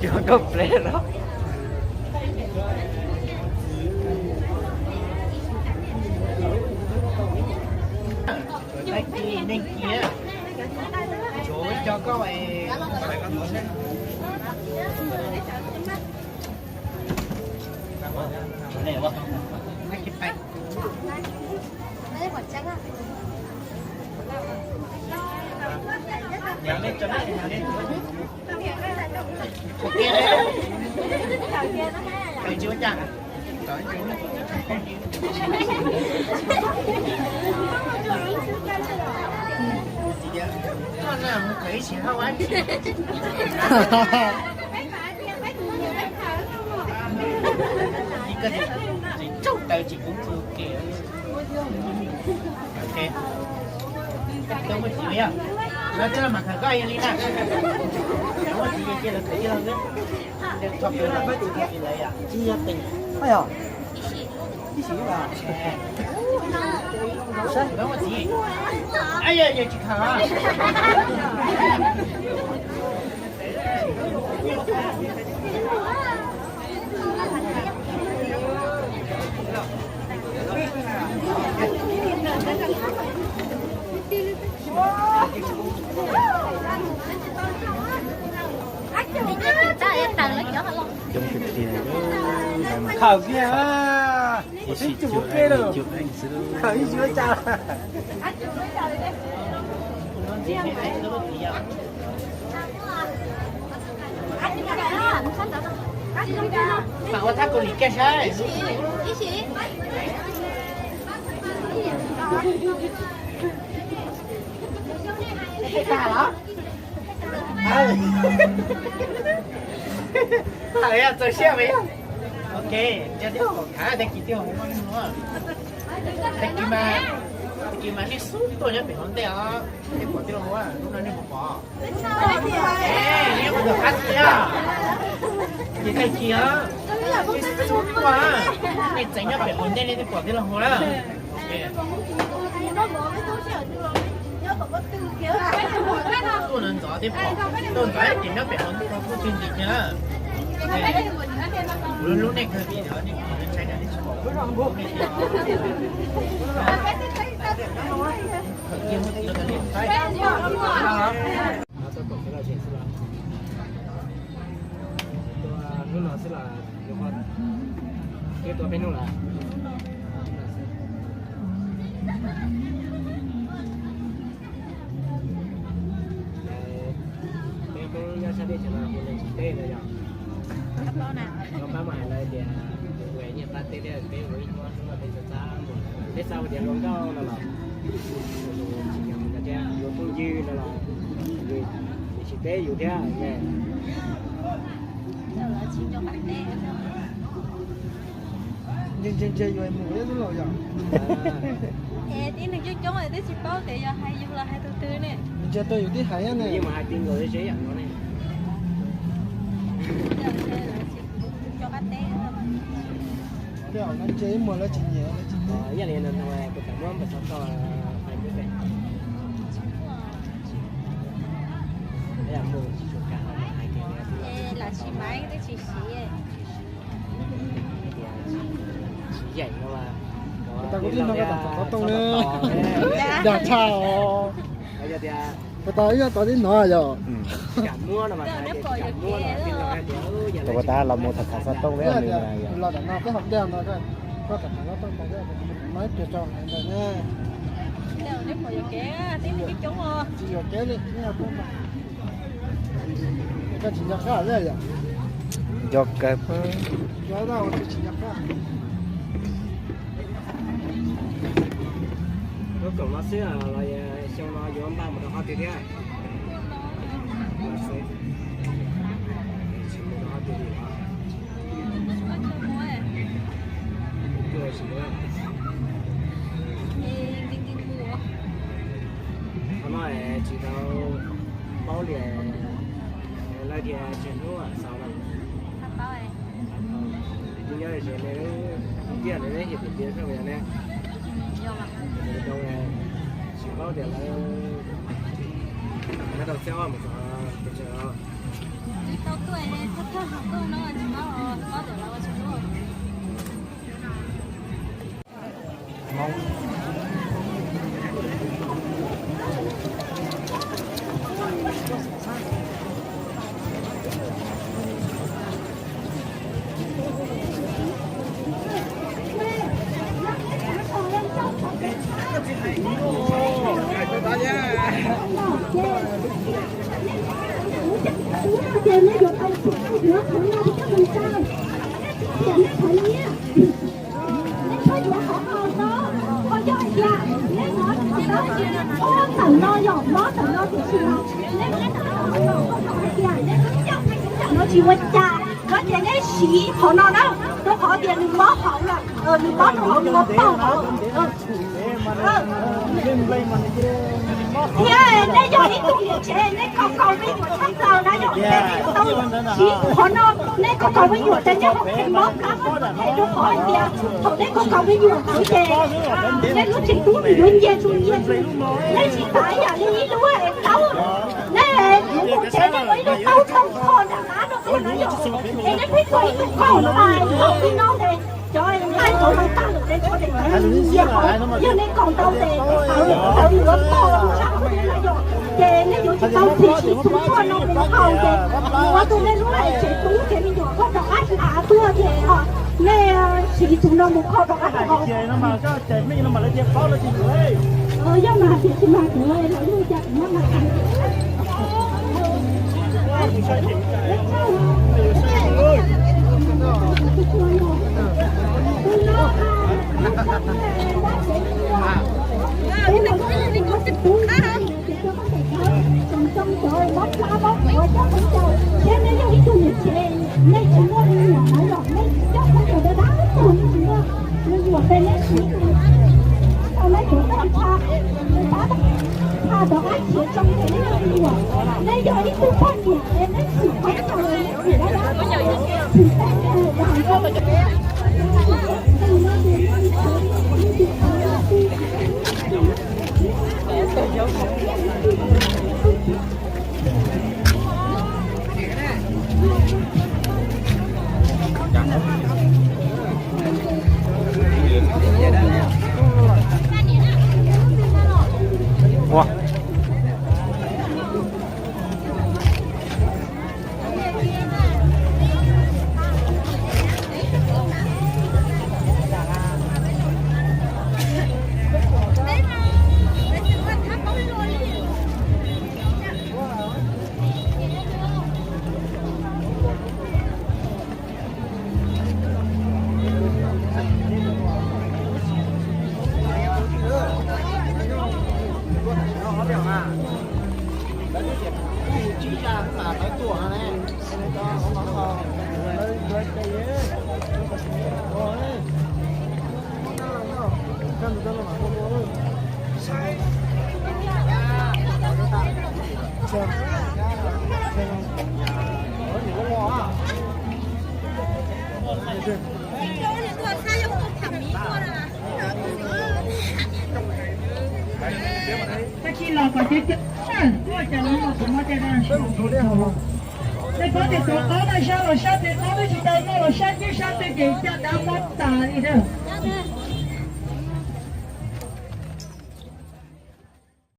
Cov koj plev los. Neeg kiag, tsuav cov koj. Tsis tsaug taws tsis kuv txug ke. Koj muaj txiv yog, no txog mas khaws koj li na. Muaj txiv cia lawv khaws cia lawv. Tsis yog teem, yog ib sim, saib muaj txiv. Yog tsis khaws. Coob tiag tiag. Khaws kiag, ib sim cuaj leej xwb. Khaws ib sim ua cas. Mam ua thab kaus lim kiag saib. Tag los? Txaus siab mas yog. Ok, yog tib qom khav tag kis twb hu muaj neeg ua. Tag kis mas, tag kis mas nej xub tuaj nyob pem hauv ntej os, nej pom tij laug ua, lub no nej puas pom? Neb ua tus qab txiv, ces tag kis os, nej xub tuaj, nej txeev nyob pem hauv ntej nej thiaj pom tij laug ua na. Tuaj ntxov ntxov thiab pom, tuaj ntxov ces nyob pem hauv ntej kuj tsis ntim kiag. Lub, lub nej kawg vim nej ntshai nej tsis pom. Hnub no xwb los twb tuaj peb hnub lawm. Peb Hmoob nyob sab teb chaws no hu neeg tsis teb no yog. Koj pab mas hais lawv tias tus nyiaj pab teb thiab peb ua ib hnub hnub no peb txawj txab mus, peb xav hais tias hluas nkauj no los tsis nyiam mus thiab, yuav phooj ywg no los nws tsis teb yus thiab ne. Ntse ntse ntse yuav mus thiab xwb los yog. Tib neeg coob coob twb tsis paub tias yog hais yus los hais tus twg ne. Ntse tau yus tib hais ne. Yeej mus hais ti nkaus ze yam no ne. Tej zaum no ntse ib muag lawv tsis nyiam lawv tsis teb. Yog li no kuv tawm muab npawb xov tooj hais pub pem. Lam tsis maiv twb tsis siv. Tsis yaim no. Tau kuv tib no koj tawm xov tooj ne. Dag tshaj os. Puas tau ib yam tau tib no yog. Tau puas tas los mus tham tham xov tooj thiab los tawm no peb hauv ntej no, koj tham tham xov tooj tas no ib pliag tso ntawd ne. Tsis yuam kev li, koj tsis nco qab yom? Nco kawg. Lub koom no xwb los xyoo no yuav npaj mus rau qhov twg thiab? Paub li lawv tias tsev hnub xaus lawm. Nyob ze ne, tiaj ne, yog tias tias soj yog ne, tsis paub tias lawv, lawv tau txhiab mus txog pes tsawg os. Neb txhob yuav qhov no, qhov yog hais tias neb hnov tawm no yog mob tawm no tiam sis mas neb hais tias neb no tsis ua cas, no ces neb siv qhov no na, rau qhov tias nws mob hauv lawm, nws mob rau hauv nws ua paug lawm. Thiab nej yog ib tug niam tsev, nej khaus khaus me nyuam tshaj plaws na yom, nej tau siv qhov no, nej khaus khaus me nyuam ces nej ho kheev mob plab, rau qhov hais tias thaum nej khaus khaus me nyuam ntawd ces nej lub tsev tub nws yuav nyias tus nyias tus, nej tsis tas ib yam li ib lub taub, nej mus tsev nej ua ib lub taub thoob kho nram qab no tuaj na yom, es nej pheej tua ib tug qaug ntais qaug tib no ces cov nqaij ntawd los tag lawm ces tshuav daim ntawd nyias hauv, yog nej khaus ntau ces tawv tawv yuav pog tshaj thiab na yom, ces nej yuav tsum tau siv siv tus tshuaj no mus khaus ces ua rau nej lub tsev tub ces me nyuam koj rov qab hnav tuaj ces nej siv tus no mus khaus rov qab rau hauv. Yog mas tias tsis mag kuv los yog cas kuv nyob mas Thiab nej yog ib tug niam tsev, nej tsis muaj me nyuam na yom, nej coj khaub ncaws dab dab tuag, nej tsis muaj me nyuam ces nej siv tau nej cov toj ntsha, tab tom tha rov qab khiav tsoo ces nej yog me nyuam, nej yog ib tug poj niam ces nej tsis tau tau, nej tsis dab dab, tsis tau tau. Ua. Koj tsis los kom cov cov tuaj cas los kuv muab caj dab. Nej paub tias tuav qaub no sab los sab twg, qaub twb tsis tau noj los sab twg sab twg ces caj dab mob tas li na.